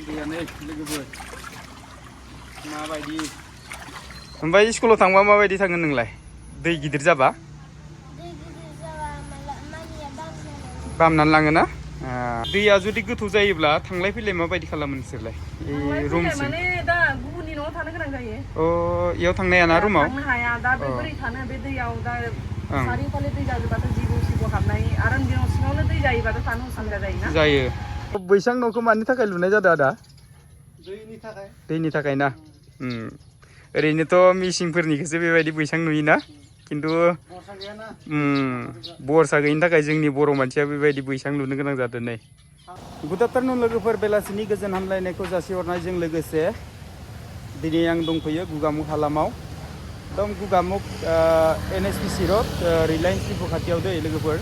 दैयानो लोगोफोर माबायदि ओमफ्राय स्कुलाव थांबा माबायदि थांगोन नोंलाय दै गिदिर जाबा बामनानै लाङोना दैया जुदि गोथौ जायोब्ला थांलाय फैलाय माबायदि खालामो नोंसोरलाय रुमसिम माने दा गुबुननि न'आव थानो गोनां जायो इयाव थांनो हायाना रुमाव थांनो हाया दा बोरै थानो बे दैयाव दा सारिफाले दै जाजोबाथ' जिबौ हाबनाय आरो सिङावनो दै जायोबाथ' थानो उसुबिदा जायोना जायो बैसां न'खौ मानि थाखाय लुनाय जादों आदा दैनि थाखाय ना ओरैनोथ' मिसिंफोरनिखौसो बेबायदि बैसां नुयोना खिन्थु बरसा गैयिनि थाखाय जोंनि बर' मानसिया बेबायदि बैसां लुनो गोनां जादों नै गुड आफ्टारनुन लोगोफोर बेलासिनि गोजोन हामलायनायखौ जासिहरनायजों लोगोसे दिनै आं दंफैयो गुगामुग हालामाव दं गुगामुग NSPC रड रिलायन्स डिपु खाथियाव दै लोगोफोर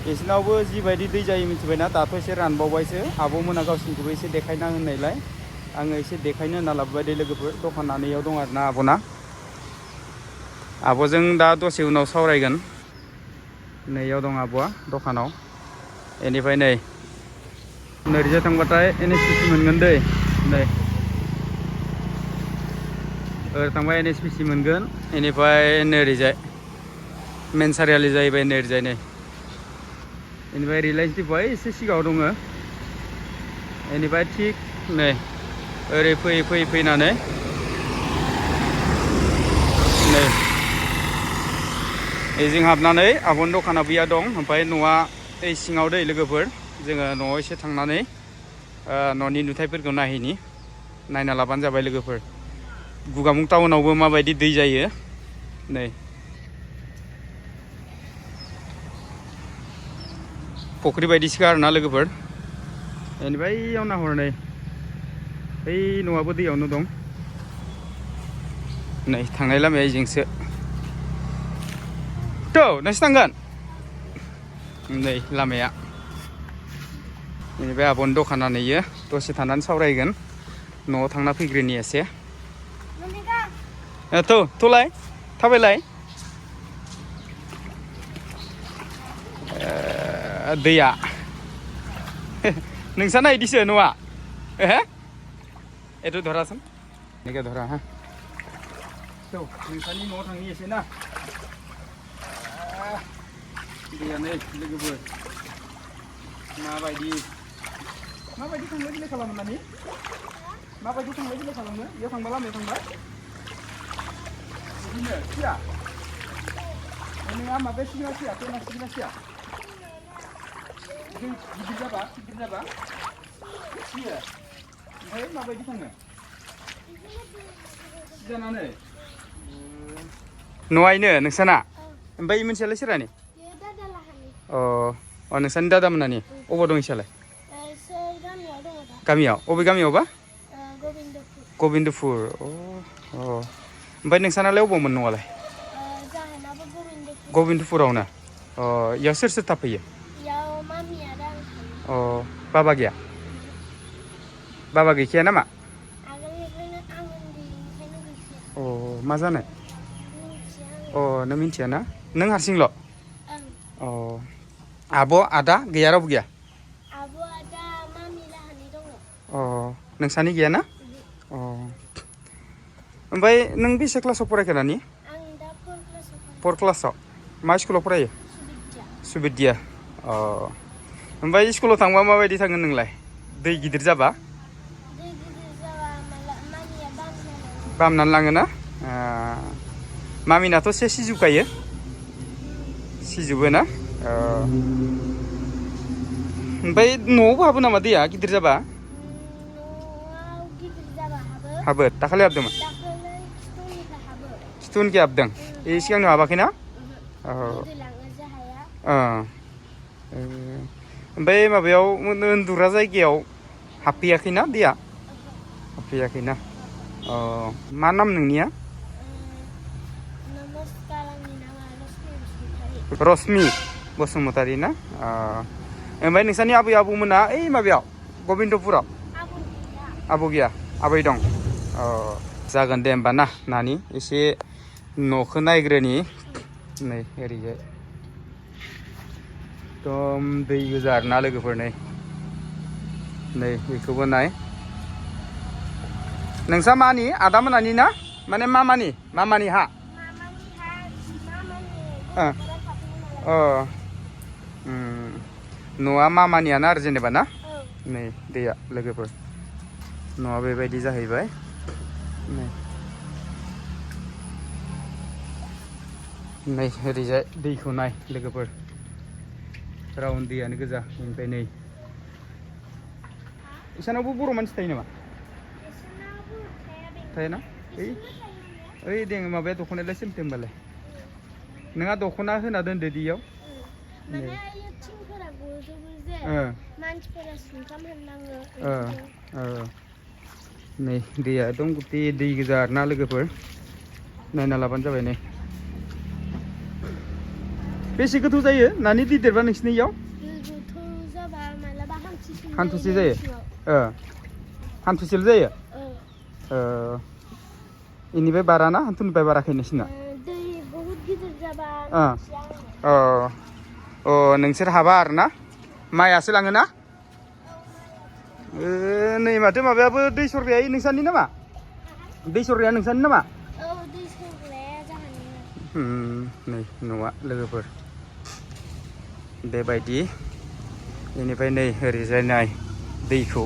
बिसिनावबो जिबायदि दै जायो मिथिबायना दाथ' एसे रानबावबायसो आब'मोना गावसिनिखौबो एसे देखायना होननायलाय आङो एसे देखायनो होनना लाबोबाय दै लोगोफोर दखाना नैयाव दं आरोना आब'ना आब'जों दा दसे उनाव सावरायगोन नैयाव दं आब'आ दखानाव बेनिफ्राय नै नोरैजा थांबाथाय NSPC मोनगोन दै नै ओरै थांबा NSPC मोनगोन बेनिफ्राय नोरैजाय मेन सारियालि जाहैबाय नोरैजाय नै बेनिफ्राय रिलायन्स डिपुआ एसे सिगाङाव दङ बेनिफ्राय थिग नै ओरै फैनानै नै एजों हाबनानै आब'नि दखाना बैया दं ओमफ्राय न'आ दै सिङाव दै लोगोफोर जोङो न'आव एसे थांनानै न'नि नुथायफोरखौ नायना लाबानो जाबाय लोगोफोर गुगामुग टाउनावबो माबायदि दै जायो नै फुख्रि बायदिसोखा आरोना लोगोफोर बेनिफ्राय इयाव नाहर नै बै न'आबो दैयावनो दं नै थांनाय लामाया इजोंसो नोंसो थांगोन नै लामाया बेनिफ्राय आब'नि दखाना नैयो दसे थानानै सावरायगोन न'आव थांना फैग्रोनि एसे थ'लाय थाबायलाय दैया नोंसाना इदिसो न'आ एथ' धरासन एखे धरा हा नोंसानि न'आव थांनि एसे ना दैयानो लोगोफोर माबायदि थांलाय फैलाय खालामो नानि माबायदि थांलाय फैलाय खालामो बेयाव थांबा लामायाव थांबा बिदिनो सिया नोंहा माबे सिगां सिया दैमा सिगां सिया गिदिर जाबा सियो ओमफ्राय माबायदि थाङो जानानै न'आयनो नोंसाना ओमफ्राय मोनसेयालाय सोरानि नोंसानि दादा मोनानि अबाव दं इसालाय गामियाव अबे गामियावबा गबिन्दपुर ओमफ्राय नोंसानालाय अबावमोन न'आलाय गबिन्दपुरावनो इयाव सोर थाफैयो बाबा गैया बाबा गैखाया नामा मा जानाय नों मिन्थिया ना नों हारसिंल' आब' आदा गैया रावबो गैया नोंसानि गैया ना ओमफ्राय नों बेसे क्लासाव फरायखो नानि 4 क्लासाव मा स्कुलाव फरायो सुबिद्या ओमफ्राय स्कुलाव थांबा माबायदि थांगोन नोंलाय दै गिदिर जाबा बामनानै लाङोना मामिनाथ' सिजोबखायो सिजोबो ना ओमफ्राय न'आवबो हाबो नामा दैया गिदिर जाबा हाबो दाखालि हाबदोंमोन खिथुउनखि हाबदों सिगांनियाव हाबाखैना ओमफ्राय माबायाव उन्दुग्रा जायगायाव हाबफैयाखैना दैया हाबफैयाखैना मा नाम नोंनिया रश्मि बसुमतारी ना ओमफ्राय नोंसानि आबै आबौमोना ओइ माबायाव गबिन्दपुराव आबौ गैया आबै दं जागोन दे होमबा ना नानि एसे न'खौ नायग्रोनि नै ओरैजाय एकदम दै गोजा आरोना लोगोफोर नै बेखौबो नाय नोंसा मानि आदा मोनानि ना माने मामानि हा न'आ मामानियानो आरो जेनेबा ना नै दैया लोगोफोर न'आ बेबायदि जाहैबाय नै ओरैजाय दैखौ नाय लोगोफोर राउन्ड दैयानो गोजा ओमफ्राय नै इसानावबो बर' मानसि थायो नामा थायोना ओइ दे माबाया दख'नायालाय सोमथो होमबालाय नोंहा दख'ना होना दोनदो दियाव नै दैया एकदम गुथे दै गोजा आरोना लोगोफोर नायना लाबानो जाबाय नै बेसे गोथौ जायो नानि दै देरबा नोंसिनि इयाव हान्थुसे जायो हान्थुसेल' जायो इनिफ्राय बाराना हान्थुनिफ्राय बाराखै नोंसिना नोंसोर हाबा आरोना माइआसो लाङोना नै माथो माबायाबो दै सरग्राया नोंसानि नामा दै सरग्राया नोंसानि नामा नै न'आ लोगोफोर बेबायदि बेनिफ्राय नै ओरैजाय नाय दैखौ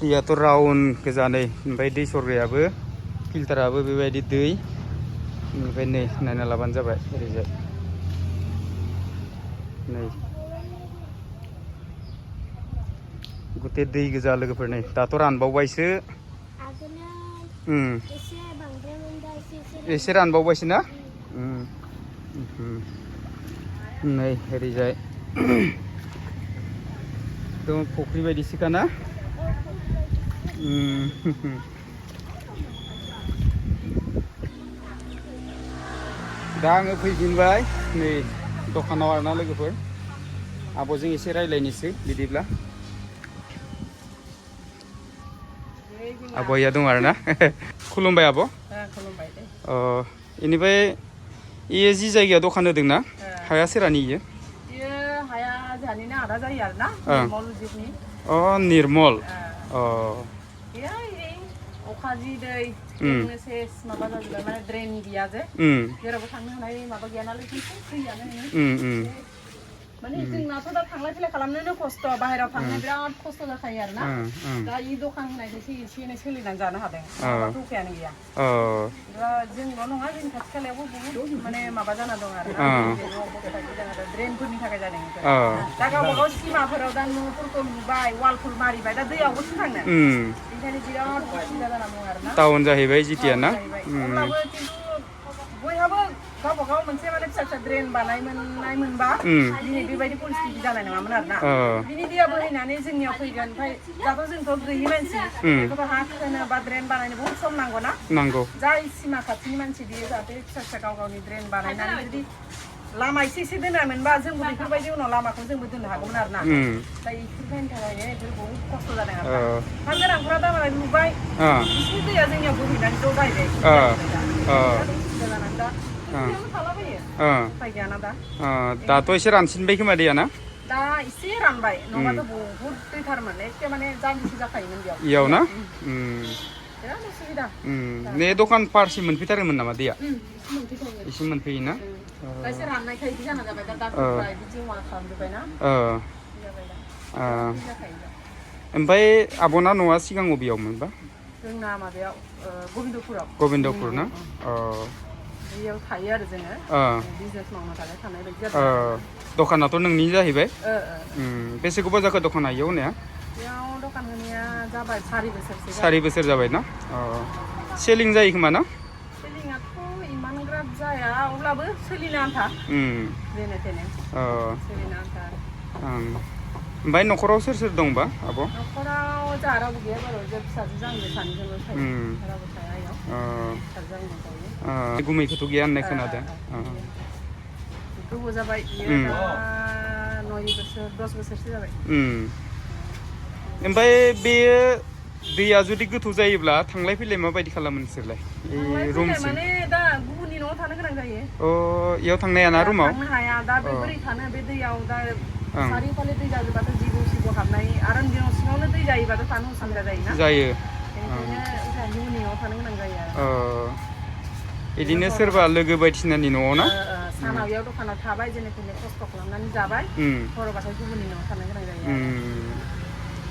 दैयाथ' राउन्ड गोजा नै ओमफ्राय दै सरग्रायाबो फिल्टाराबो बेबायदि दै बेनिफ्राय नै नायना लाबानो जाबाय ओरैजाय नै गुथे दै गोजा लोगोफोर नै दाथ' रानबावबायसो एसे रानबावबायसो ना नै ओरैजाय दं फुख्रि बायदिसोखा ना दा आङो फैफिनबाय नै दखानाव आरोना लोगोफोर आब'जों एसे रायज्लायनोसै बिदिब्ला आब'या दं आरोना खुलुमबाय आब' इनिफ्राय इयो जि जायगायाव दखान होदोंना हाया सोरानि इयो हाया जोंहानिनो आदा जायो आरोना निर्मल अखा जि दै सेस माबा जाजोबबाय माने ड्रेन गैया जे जेरावबो थांनो हानाय माबा गैया नालाय दैयानो माने जोंनाथ' दा थांलाय फैलाय खालामनोनो खस्थ' बाहेराव थांनो बिराद खस्थ' जाखायो आरोना दा इ दखान होनायखायसो एसे एनै सोलिनानै जानो हादों माबाथ' उफायानो गैया दा जोंल' नङा जोंनि खाथि खालायावबो बहुत माने माबा जाना दं आरोना ड्रेनफोरनि थाखाय जादों दा गावबा गाव सिमाफोराव दा न'फोरखौ लुबाय वालफोर मारिबाय दा दैयावबोसो थांनो बेनिखायनो बिराद उसुबिदा जाना दं आरोना टाउन जाहैबाय जितिया ना अब्लाबो खिन्थु बयहाबो गावबा गाव मोनसे माने फिसा फिसा ड्रेन बानायनाय मोनबा दिनै बेबायदि परिस्थिति जानाय नङामोन आरोना बिनि दैया बोहैनानै जोंनियाव फैगोन ओमफ्राय दाथ' जोंथ' गैयि मानसि बेखौथ' हा खोनो बा ड्रेन बानायनो बहुद सम नांगौ ना जाय सिमा खाथिनि मानसि बियो जाहाथे फिसा फिसा गाव गावनि ड्रेन बानायनानै जुदि लामा एसे एसे दोनामोनबा जोंबो बेफोरबायदि उनाव लामाखौ जोंबो दोननो हागौमोन आरोना दा बेफोरनि थाखायनो बेफोर बहुद खस्थ' जादों आरो हा गोनांफोरा दा मालाय नुबाय बिसिनि दैया जोंनियाव बोहैनानै ज' जाहैबाय उसुबिदा जानानै दा दाथ' एसे रानसिनबाय खोमा दैया ना दा एसे रानबाय नङाबाथ' बहुद दैथारमोन एखे माने जालिसो जाखायोमोन इयाव ना बिराद उसुबिदा ने दखान फारसि मोनफैथारोमोन नामा दैया एसे मोनफैयोना एसे राननायखाय बिदि जाना जाबाय दा दाखोरफ्रा बिदि जमा खालामजोब्बायना ओमफ्राय आब'ना न'आ सिगां बबेयावमोनबा जोंना माबायाव गबिन्दपुर ना बेयाव थायो आरो जोङो बिजनेस मावनो थानाय बायदि जादों दखानाथ' नोंनि जाहैबाय बेसे गोबाव जाखो दखाना इयाव होनाया बेयाव दखान होनाया जाबाय 4 बोसोरसो 4 बोसोर जाबाय ना सेलिं जायो खोमा ना सेलिंआथ' इमान ग्राब जाया अब्लाबो सोलिनो आन्था जेने तेने सोलिनो आन्था ओमफ्राय न'खराव सोर सोर दंबा आब' न'खराव जोंहा रावबो गैया बारु जों फिसाजो जांजो सानैजोंल' थायो रावबो थाया इयाव फिसाजो जांजो थायो गुमैखौथ' गैया होननाय खोनादों गोबाव जाबाय बियो दा 9 बोसोर 10 बोसोरसो जाबाय ओमफ्राय बेयो दैया जुदि गोथौ जायोब्ला थांलाय फैलाय माबायदि खालामो नोंसोरलाय माने दा गुबुननि न'आव थानो गोनां जायो इयाव थांनो हाया ना रुमाव थांनो हाया दा बे बोरै थानो बे दैयाव दा सारिफाले दै जाजोबाथ' जिबौ हाबनाय आरो न' सिङावनो दै जायोबाथ' थानो उसुबिदा जायोना जायो ओंखायनो जोंहा इउनियाव थानो गोनां जायो आरो बिदिनो सोरबा लोगो बायदिसिनानि न'आव ना सानाव इयाव दखानाव थाबाय जेने थेने खस्थ' खालामनानै जाबाय हरावबाथाय गुबुननि न'आव थानो गोनां जायो आरो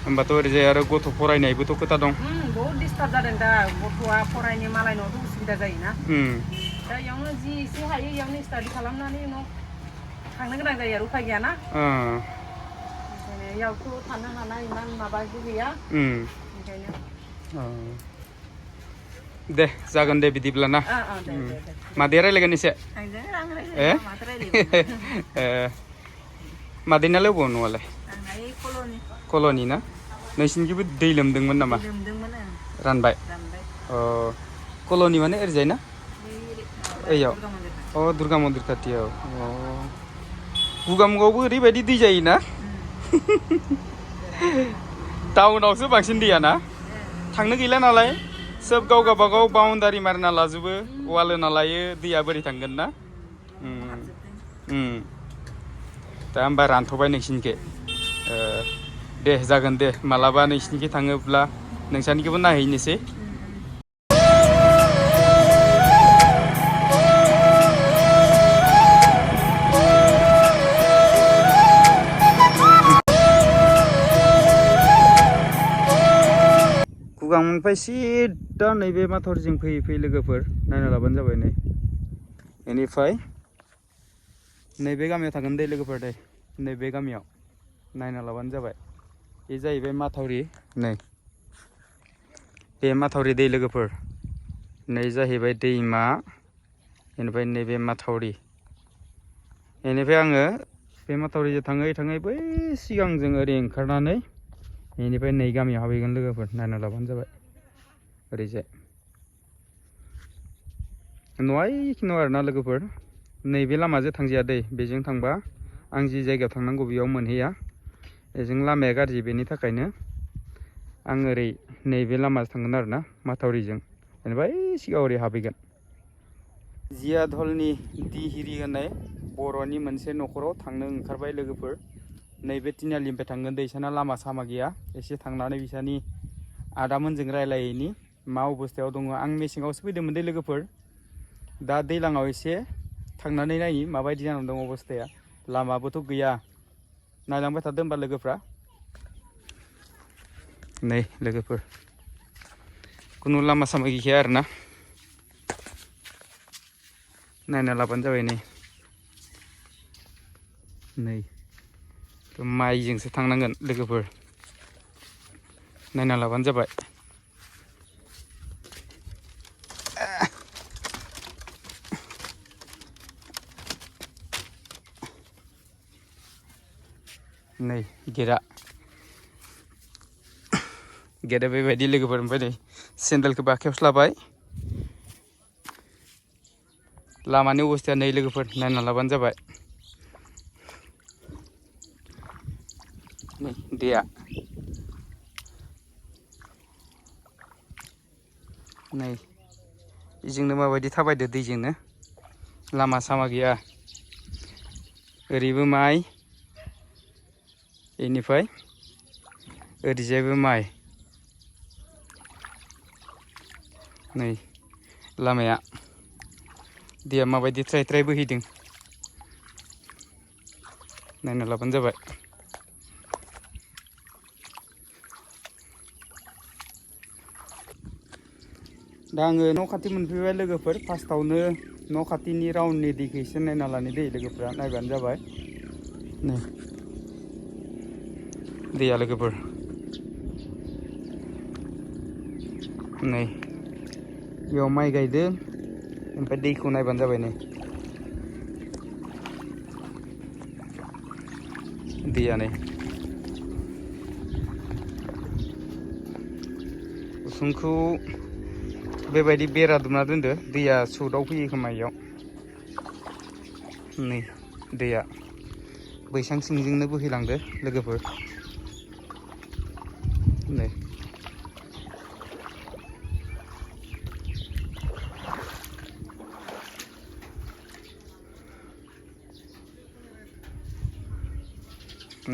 होमबाथ' ओरैजाय आरो गथ' फरायनायबोथ' खोथा दं बहुत डिस्टार्ब जादों दा गथ'आ फरायनो मालायनावथ' उसुबिदा जायोना दा इयावनो जि एसे हायो इयावनो स्टाडि खालामनानै उनाव थांनो गोनां जायो आरो उफाय गैयाना ओंखायनो इयावथ' थानो हानाय इमान माबाबो गैया ओंखायनो दे जागोन दे बिदिब्ला ना मादैया रायलायगोन एसे मादैनालाय अबाव न'आलाय कल'नि ना नोंसिनिखिबो दै लोमदोंमोन नामा रानबाय कल'नि माने ओरैजाय ना ओइयाव दुर्गा मन्दिर खाथियाव गुगामुगावबो ओरैबायदि दै जायोना टाउनावसो बांसिन दैया ना थांनो गैला नालाय सोब गाव गावबागाव बाउन्डारि मारिना लाजोबो वाल होना लायो दैया बोरै थांगोन ना दा होमबा रानथ'बाय नोंसिनिखै दे जागोन दे मालाबा नोंसिनिखै थाङोब्ला नोंसानिखौबो नायहैनोसै गुगामुनिफ्राय सिदा नैबे माथरजों फैयै फैयै लोगोफोर नायना लाबानो जाबाय नै बेनिफ्राय नैबे गामियाव थांगोन दे लोगोफोर दे नैबे गामियाव नायना लाबानो जाबाय बे जाहैबाय माथावरि नै बे माथावरि दै लोगोफोर नै जाहैबाय दैमा बेनिफ्राय नैबे माथावरि बेनिफ्राय आङो बे माथावरिजों थाङै थाङै बै सिगांजों ओरै ओंखारनानै बेनिफ्राय नै गामियाव हाबहैगोन लोगोफोर नायना लाबानो जाबाय ओरैजाय न'आ इखिनियाव आरोना लोगोफोर नैबे लामाजों थांजाया दै बेजों थांबा आं जि जायगायाव थांनांगौ बेयाव मोनहैया बेजों लामाया गाज्रि बेनि थाखायनो आं ओरै नैबे लामाजों थांगोन आरोना माथावरिजों जेनेबा ओइ सिगाङाव ओरै हाबहैगोन जियाधलनि दिहिरि होननाय बर'नि मोनसे न'खराव थांनो ओंखारबाय लोगोफोर नैबे तिनालिनिफ्राय थांगोन दैसाना लामा सामा गैया एसे थांनानै बिसानि आदामोनजों रायलायैनि मा अबस्थायाव दङ आं मेसेङावसो फैदोंमोन दे लोगोफोर दा दैज्लाङाव एसे थांनानै नायनि माबायदि जानानै दं अबस्थाया लामाबोथ' गैया नायलांबाय थादो होमबा लोगोफ्रा नै लोगोफोर खुनु लामा सामा गैखाया आरोना नायना लाबानो जाबाय नै माइजोंसो थांनांगोन लोगोफोर नायना लाबानो जाबाय नै गेटआ बेबायदि लोगोफोर ओमफ्राय नै सेन्देलखौ बाखेवस्लाबाय लामानि अबस्थाया नै लोगोफोर नायना लाबानो जाबाय नै दैया नै बेजोंनो माबायदि थाबायदो दैजोंनो लामा सामा गैया ओरैबो माइ बेनिफ्राय ओरैजायबो माइ नै लामाया दैया माबायदि थ्राय थ्राय बोहैदों नायना लाबानो जाबाय दा आङो न' खाथि मोनफैबाय लोगोफोर फार्स्टआवनो न' खाथिनि राउन्डनि दैखौ एसे नायना लानाय दै लोगोफोरा नायबानो जाबाय नै दैया लोगोफोर नै बेयाव माइ गायदों ओमफ्राय दैखौ नायबानो जाबाय नै दैया नै उसुंखौ बेबायदि बेरा दुमना दोनदो दैया सौदाव फैयो खोमा इयाव नै दैया बैसां सिंजोंनो बोहैलांदो लोगोफोर नै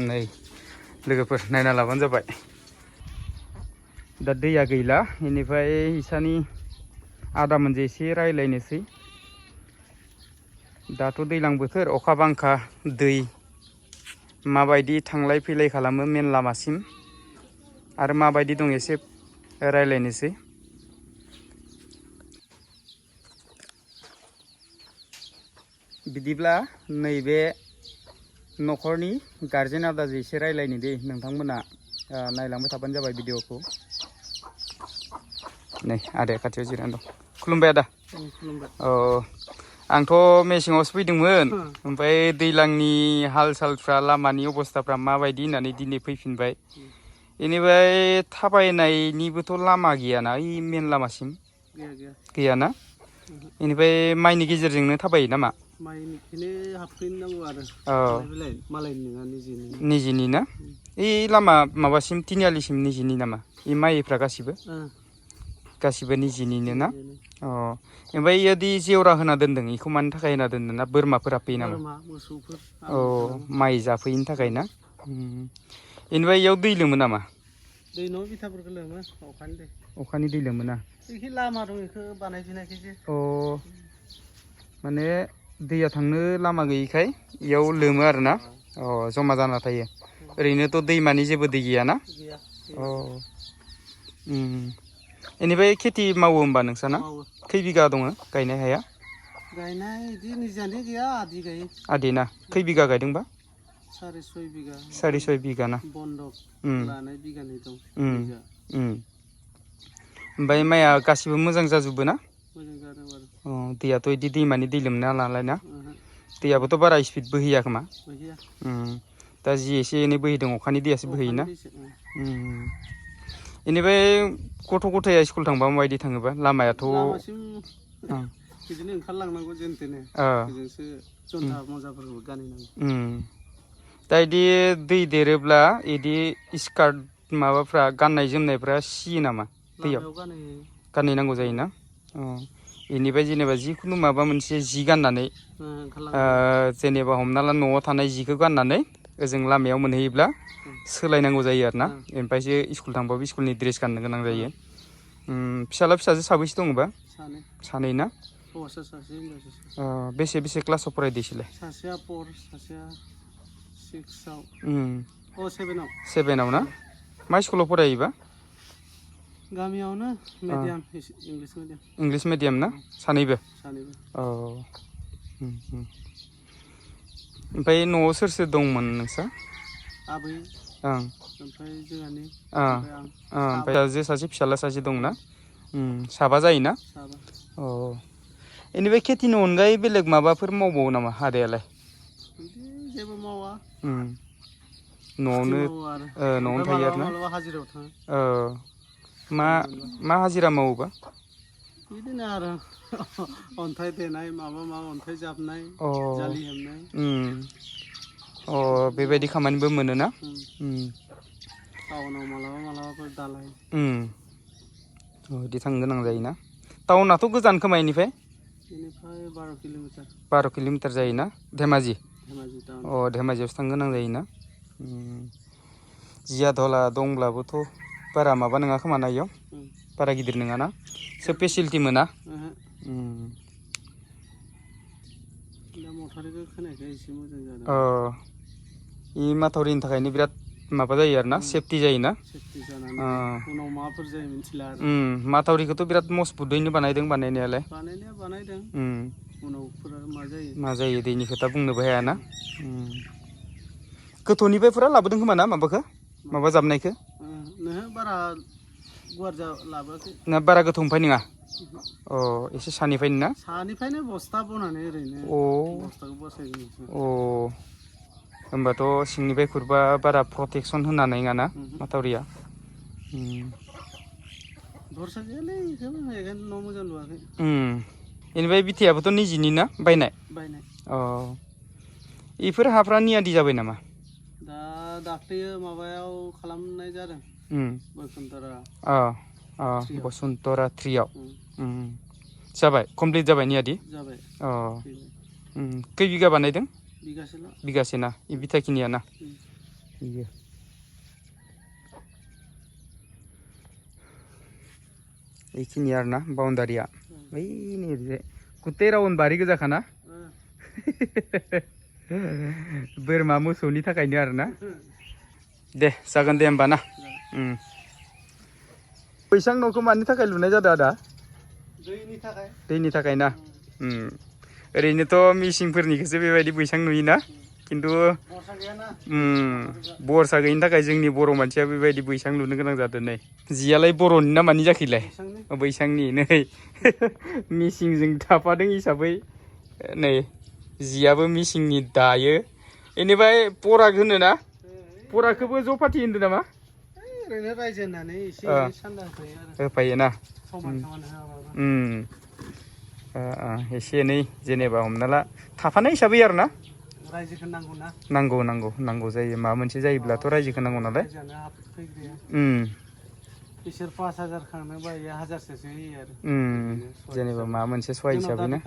नै लोगोफोर नायना लाबानो जाबाय दा दैया गैला बेनिफ्राय इसानि आदा मोनजे एसे रायलायनोसै दाथ' दैज्लां बोथोर अखा बांखा दै माबायदि थांलाय फैलाय खालामो मेन लामासिम आरो माबायदि दं एसे रायलायनोसै बिदिब्ला नैबे न'खरनि गारजेन आदाजों एसे रायलायनो दे नोंथांमोना नायलांबाय थाबानो जाबाय भिडिअखौ नै आदाया खाथियाव जिरायना दं खुलुमबाय आदा खुलुमबाय औ आंथ' मेसेङावसो फैदोंमोन ओमफ्राय दैज्लांनि हाल सालफ्रा लामानि अबस्थाफ्रा माबायदि होननानै दिनै फैफिनबाय बेनिफ्राय थाबायनायनिबोथ' लामा गैयाना ओइ मेन लामासिम गैयाना बेनिफ्राय माइनि गेजेरजोंनो थाबायो नामा माइनिखौनो हाबफैनांगौ आरो मालायनि नङा निजिनि ना ओइ लामा माबासिम तिनिआलिसिम निजिनि नामा बे माइफ्रा गासिबो निजिनिनो ना अ ओमफ्राय इदि जेवरा होना दोनदों बेखौ मानि थाखाय होना दोनदों ना बोरमाफोरा फैयो नामा मोसौफोर औ माइ जाफैयिनि थाखाय ना बेनिफ्राय इयाव दै लोमो नामा दै न' बिथाफोरखौ लोमो अखानि दै लोमो ना बेखि लामा दं बेखौ बानायफिनाखैसो अ माने दैया थांनो लामा गैयिखाय इयाव लोमो आरोना अ जमा जाना थायो ओरैनोथ' दैमानि जेबो दै गैयाना अ बेनिफ्राय खेथि मावो होमबा नोंसाना खै बिगा दङ गायनाय हाया गायनाय बिदि निजानि गैया आदि गायो आदि ना खै बिगा गायदोंबा 6.5 बिगा 6.5 बिगा ना बन्दक लानाय बिगानै दं ओमफ्राय माइया गासिबो मोजां जाजोबो ना मोजां जादों आरो अ दैयाथ' बिदि दैमानि दै लोमना नालाय ना दैयाबोथ' बारा स्पिड बोहैया खोमा दा जि एसे एनै बोहैदों अखानि दैयासो बोहैयोना बेनिफ्राय गथ' गथाया स्कुल थांबा माबायदि थाङोबा लामायाथ' लामासिम बिदिनो ओंखारलांनांगौ जेनथेने बेजोंसो जन्था मजाफोरखौ गानहैनांगौ दा बिदि दै देरोब्ला बिदि स्कार्ट माबाफ्रा गाननाय जोमनायफ्रा सियो नामा दैयाव गानहैनांगौ जायोना बेनिफ्राय जेनेबा जिखुनु माबा मोनसे जि गाननानै जेनेबा हमना ला न'आव थानाय जिखौ गाननानै ओजों लामायाव मोनहैयोब्ला सोलायनांगौ जायो आरो ना ओमफ्रायसो स्कुल थांबाबो स्कुलनि ड्रेस गाननो गोनां जायो फिसाला फिसाजो साबैसे दङबा सानै ना हौवासा सासे हिनजावसा सासे बेसे बेसे क्लासाव फरायदो इसोरलाय सासेया 4 सासेया 6आव 7आव ना मा स्कुलाव फरायोबा गामियावनो मिडियाम इंलिस मिडियाम ना सानैबो औ ओमफ्राय न'आव सोर सोर दंमोन नोंसा आबै ओमफ्राय जोंहानि ओमफ्राय सासे फिसाला सासे दंना साबा जायोना अ बेनिफ्राय खेथिनि अनगायै बेलेग माबाफोर मावबावो नामा आदायालाय बिदि जेबो मावा न'आवनो थायो आरोना हाजिरायाव थाङो मा हाजिरा मावोबा बिदिनो आरो अन्थाइ देनाय माबा अन्थाइ जाबनाय जालि हेबनाय बेबायदि खामानिबो मोनोना टाउनाव मालाबाफोर दालाय बिदि थांनो गोनां जायोना टाउनाथ' गोजान खोमा बेनिफ्राय 12 किल'मिटार जायोना धेमाजि धेमाजियावसो थांनो गोनां जायोना जिया धला दंब्लाबोथ' बारा माबा नङा खोमा ना इयाव बारा गिदिर नङाना सोब फेसिलिटि मोना इ माथावरिनि थाखायनो बिराद माबा जायो आरोना सेफटि जायोना माथावरिखौथ' बिराद मजबुतैनो बानायदों बानायनायालाय मा जायो दैनि खोथा बुंनोबो हायाना गोथौनिफ्राय फुरा लाबोदों खोमा ना माबाखौ माबा जाबनायखौ बारा गुवार लाबोआखै ना बारा गोथौनिफ्राय नङा एसे सानिफ्रायनो ना सानिफ्रायनो बस्था बनानै ओरैनो बस्थाखौ बसायदों होमबाथ' सिंनिफ्राय खुरबा बारा प्रटेकसन होनानै नङाना माथावरिया भरसा गैयालै बेखायनो न' मोजां लुवाखै बेनिफ्राय बिथायाबोथ' निजिनि ना बायनाय बेफोर हाफ्रा नियादि जाबाय नामा दा दाख्लैयो माबायाव खालामनाय जादों बसुन्धरा 3आव जाबाय कमप्लिट जाबाय नियादि खै बिगा बानायदों बिगासे ना बिथाखिनिया ना बेखिनि आरोना बाउन्डारिया बैनि ओरैजाय गुते राउन्ड बारि गोजाखाना बोरमा मोसौनि थाखायनो आरोना दे जागोन दे होमबा ना बैसां न'खौ मानि थाखाय लुनाय जादों आदा दैनि थाखाय ना ओरैनोथ' मिसिंफोरनिखौसो बेबायदि बैसां नुयोना खिन्थु बरसा गैयिनि थाखाय जोंनि बर' मानसिया बेबायदि बैसां लुनो गोनां जादों नै जियालाय बर'नि ना मानि जाखैलाय बैसांनि नै मिसिंजों थाफादों हिसाबै नै जियाबो मिसिंनि दायो बेनिफ्राय पराग होनो ना परागखौबो ज' फाथि होनदों नामा ओरैनो रायजो होननानै एसे सान्दा होफायो ना समान समान होआबाबो एसे एनै जेनेबा हमना ला थाफानाय हिसाबै आरो ना रायजोखौ नांगौ ना नांगौ जायो माबा मोनसे जायोब्लाथ' रायजोखौ नांगौ नालाय बिसोर 5000 खांनोबा 1000सोसो होयो आरो जेनेबा माबा मोनसे सहाय हिसाबै ना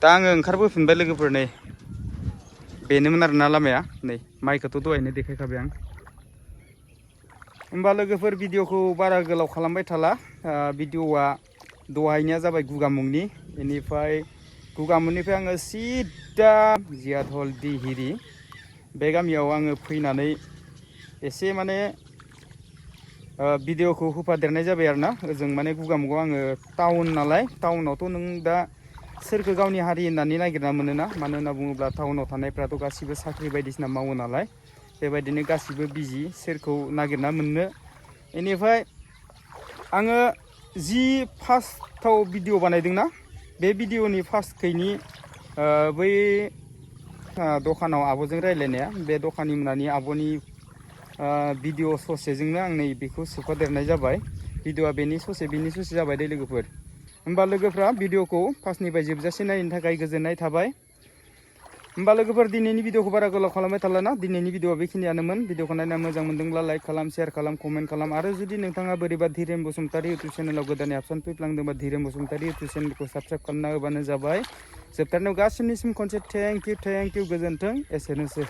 दा आङो ओंखारबोफिनबाय लोगोफोर नै बेनोमोन आरोना लामाया नै माइखौथ' दहायनो देखायखाबाय आं होमबा लोगोफोर भिडिअखौ बारा गोलाव खालामबाय थाला भिडिअआ दहायनिया जाबाय गुगामुंनि बेनिफ्राय गुगामुंनिफ्राय आङो सिदा जियाधल दिहिरि बे गामियाव आङो फैनानै एसे माने भिडिअखौ होफादेरनाय जाबाय आरोना ओजों माने गुगामुगाव आङो टाउन नालाय टाउनावथ' नों दा सोरखौ गावनि हारि होननानै नागिरना मोनोना मानो होनना बुङोब्ला टाउनाव थानायफ्राथ' गासिबो साख्रि बायदिसिना मावो नालाय बेबायदिनो गासिबो बिजि सोरखौ नागिरना मोननो बेनिफ्राय आङो जि फार्स्टआव भिडिअ बानायदोंना बे भिडिअनि फार्स्टखैनि बै दखानाव आब'जों रायज्लायनाया बे दखाननि मोनानि आब'नि भिडिअ ससेजोंनो आं नै बेखौ सोफादेरनाय जाबाय भिडिअआ बेनि ससे जाबाय दे लोगोफोर होमबा लोगोफ्रा भिडिअखौ फार्स्टनिफ्राय जोबजासे नायनो थाखाय गोजोननाय थाबाय होमबा लोगोफोर दिनैनि भिडिअखौ बारा गोलाव खालामबाय थालाना दिनैनि भिडिअआ बेखिनियानोमोन भिडिअखौ नायना मोजां मोनदोंब्ला लाइक खालाम शेयार खालाम कमेन्ट खालाम आरो जुदि नोंथाङा बोरैबा धीरेन बसुमतारी इउटुब चेनेलाव गोदानै हाबसन फैफ्लांदोंबा धीरेन बसुमतारी इउटुब चेनेलखौ साबस्क्राइब खालामना होबानो जाबाय जोबथारनायाव गासिनिसिम खनसे थेंक इउ गोजोन्थों एसेनोसै